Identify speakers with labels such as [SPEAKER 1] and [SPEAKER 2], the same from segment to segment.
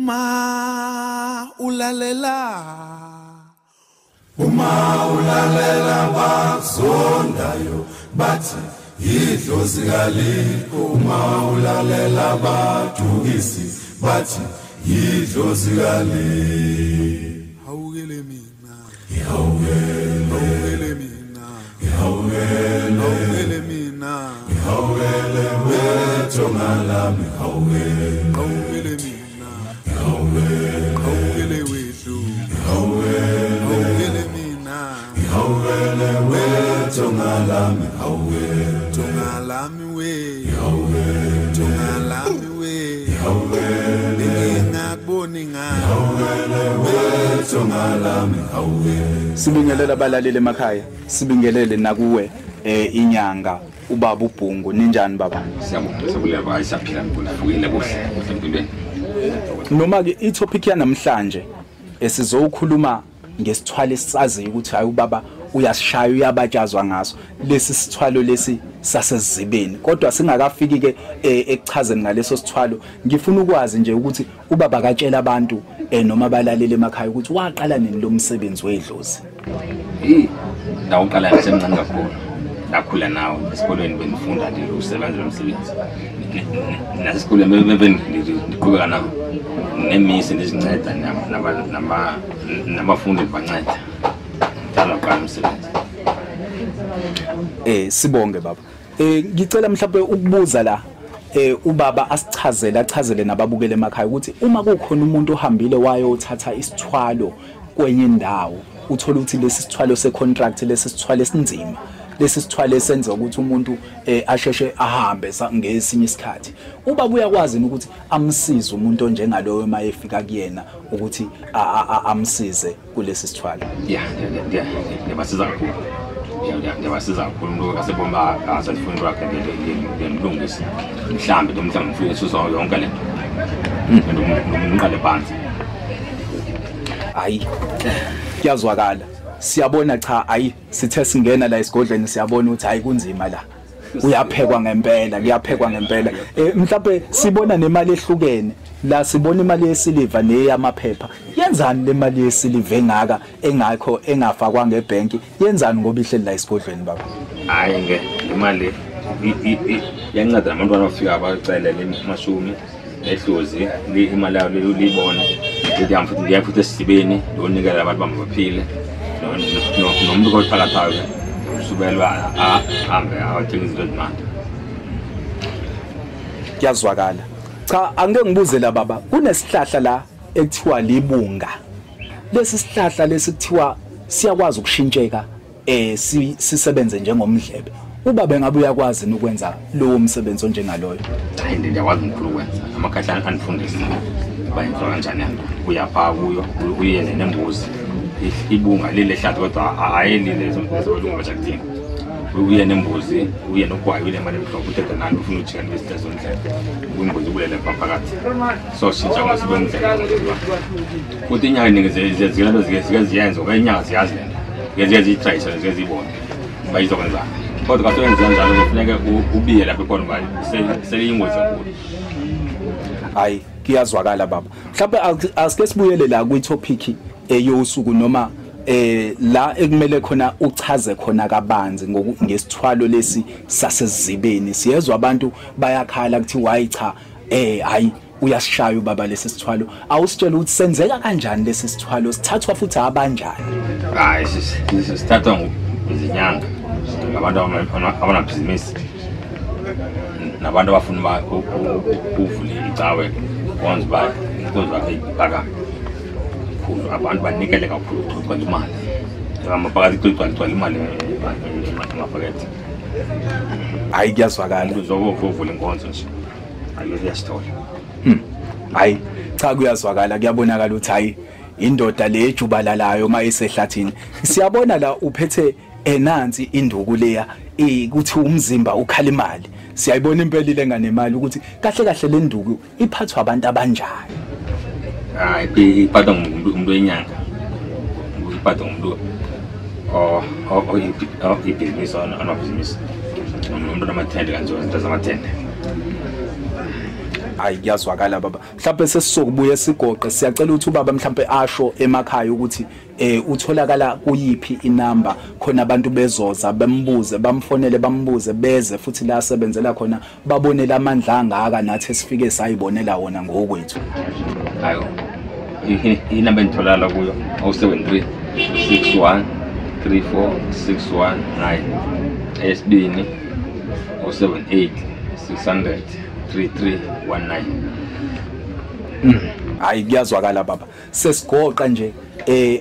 [SPEAKER 1] Uma ulalela, uma ulalela bazondayo bathi idlozi kalikho. Uma ulalela badukisi bathi idlozi kalikho. Hawukele mina, hawukele mina, hawukele mina, hawukele wethu ngalami, hawukele mina, hawukele wethu, hawukele mina, hawukele wethu ngalami, hawukele ngalami we, hawukele ngalami we, hawukele ngingakuboni hawukele wethu ngalami, hawukele.
[SPEAKER 2] Sibingelele abalaleli emakhaya, sibingelele nakuwe inyanga ubaba uBhungu. Ninjani baba?
[SPEAKER 3] Siyabonga, sibulela bayi, siyaphila ngivukile kuhle kuhle empilweni.
[SPEAKER 2] Noma ke itopic yanamhlanje esizokhuluma ngesithwalo esisaziyo ukuthi hayi ubaba uyasishaya uyabatshazwa ngaso lesi sithwalo lesi sasezibeni, kodwa singakafiki ke ekuchazeni ngaleso sithwalo. Ngifuna ukwazi nje ukuthi ubaba katshela abantu noma abalaleli emakhaya ukuthi waqala nini lo msebenzi wedlozi?
[SPEAKER 3] Ndawuqala ngisemncane kakhulu, ndakhula nawo esikolweni, benifunda nje usebenza lo msebenzi nasesikolweni bendiqhubeka nawo nemisi ndizinceda nabafundi ndibanceda. Ngithanda uqala umsebenzi.
[SPEAKER 2] Sibonge baba. Ngicela mhlawumbe ukubuza la ubaba asichazele, achazele nababukele emakhaya ukuthi uma kukhona umuntu ohambile wayothatha isithwalo kwenye indawo, uthola ukuthi lesi sithwalo secontract, lesi sithwalo esinzima, lesi sithwalo esenza ukuthi umuntu asheshe ahambe ngesinye isikhathi, ubaba uyakwazi ukuthi amsize umuntu onjengaloyo uma efika kuyena ukuthi amsize kulesi sithwalo?
[SPEAKER 3] Ya, ngiyabasiza kakhulu, ngiyabasiza kakhulu. Umuntu asebona asafuna into yakhe ngiyamlungisa, mhlambe lo mhlawumbe ngifike susa yonke le nto ngiqale phansi.
[SPEAKER 2] Hayi, kuyazwakala, siyabona. Cha, ayi, sithe singena la esigodlweni siyabona ukuthi hayi kunzima la, kuyaphekwa ngempela, kuyaphekwa ngempela. Mhlawumbe sibona nemali ehlukene la, sibona imali yesiliva neyamaphepha. Yenzani le mali yesiliva engaka engakho engafakwa ngebhenki? Yenzani ngoba ihleli la esigodlweni baba?
[SPEAKER 3] Hayi, nge le mali iyanceda nabantwana bafika bacelele amashumi nedlozi, imali yayo liyibone. Ngiya futhi esibeni lonikela abantu bami baphile, nomuntu kothakathayo usubelwa ahambe awathenga izinto ezimandi.
[SPEAKER 2] Kuyazwakala. Cha, angike ngibuze la baba, kunesihlahla la ekuthiwa libunga. Lesi sihlahla lesi kuthiwa siyakwazi ukushintsheka sisebenze njengomdlebe. Ubaba engabe uyakwazi ukwenza lowo msebenzi onjengaloyo?
[SPEAKER 3] Hayi, ndiyakwazi mkhulu ukwenza. Amakhahla anifundisa bayenziwa kanjani, uyapha kuyo uye nembuzi ibunga lile hlathi, kodwa ayelile ezolunga bajakudinga. Uye nembuzi, uye nogwayi, uye nemali emhlophe, uthethe nalo ufuna ujika nezinto zondlela kwimbuzi ubulele phakathi. So shintsha ngosibe umdlela futhi inyanga eningi zilento zike ziyenze ngoba inyanga ziyazi lento, zike ziyitrayisele, zike ziyibone uba izokwenzani. Kodwa kasoyenziwa njalo kufuneke ubiye lapho ikhona uba seliyingozi kakhulu.
[SPEAKER 2] Hayi, kuyazwakala baba. Mhlawumbe asike sibuyele la kwi-topic eyosuku noma la ekumele khona uchaze khona kabanzi ngesithwalo lesi sasezibeni. Siyezwa abantu bayakhala kuthi hayi cha, hayi uyasishaya ubaba lesi sithwalo. Awusitshela ukuthi senzeka kanjani lesi sithwalo, sithathwa futhi abanjani?
[SPEAKER 3] Hayi, sithathwa izinyanga, ngabantu abanabhizinisi nabantu abafuna uba uvule icawe konze uba inkonzo yakhe iphakame kakhulu. Abantu banikele kakhulu, kugcwala imali amapakati, kugcwala imali emapakethe.
[SPEAKER 2] Hayi, kuyazwakala.
[SPEAKER 3] Uzovula inkonzo nje ayo uyasithola.
[SPEAKER 2] Hayi cha, kuyazwakala, kuyabonakala ukuthi hayi indoda le ejubalalayo uma isehlathini. Siyabona la uphethe enansi induku leya ukuthi umzimba ukhala imali. Siyayibona impela ile nganemali ukuthi kahle kahle le nduku iphathwa abantu abanjani?
[SPEAKER 3] Hayi, iphathwa ngumuntu wenyanga, iphathwa ngumuntu ibhizinisi, anamabhizinisi, umuntu onamathende kanje, izinto zamathende.
[SPEAKER 2] Hayi, kuyazwakala baba. Mhlawumbe sesizokubuya sigoqe, siyacela ukuthi ubaba mhlawumbe asho emakhaya ukuthi utholakala kuyiphi inamba, khona abantu bezoza bembuze, bamfonele bambuze, beze futhi la asebenzela khona babone lamandla angaka nathi esifike sayibonela wona ngokwethu.
[SPEAKER 3] Hayi, inamba engitholakala kuyo 073 61 34 619, eyesibini 078 600 3319.
[SPEAKER 2] Hayi, kuyazwakala baba. Sesigoqa nje,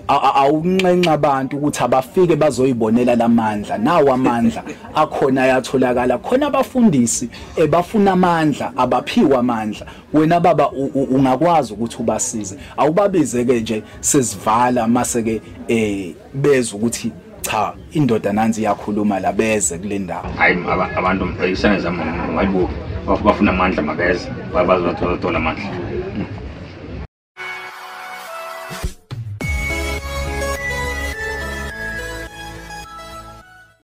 [SPEAKER 2] awunxenxa abantu ukuthi abafike bazoyibonela lamandla, nawo amandla akhona ayatholakala khona. Abafundisi bafuna amandla, abaphiwa amandla. Wena baba ungakwazi ukuthi ubasize, awubabize ke nje sesivala, mase ke bezwe ukuthi cha, indoda nansi iyakhuluma la, beze kule ndawo.
[SPEAKER 3] Hayi, abantu isane zami mayibuke, bafuna amandla mabeze, bazothola amandla.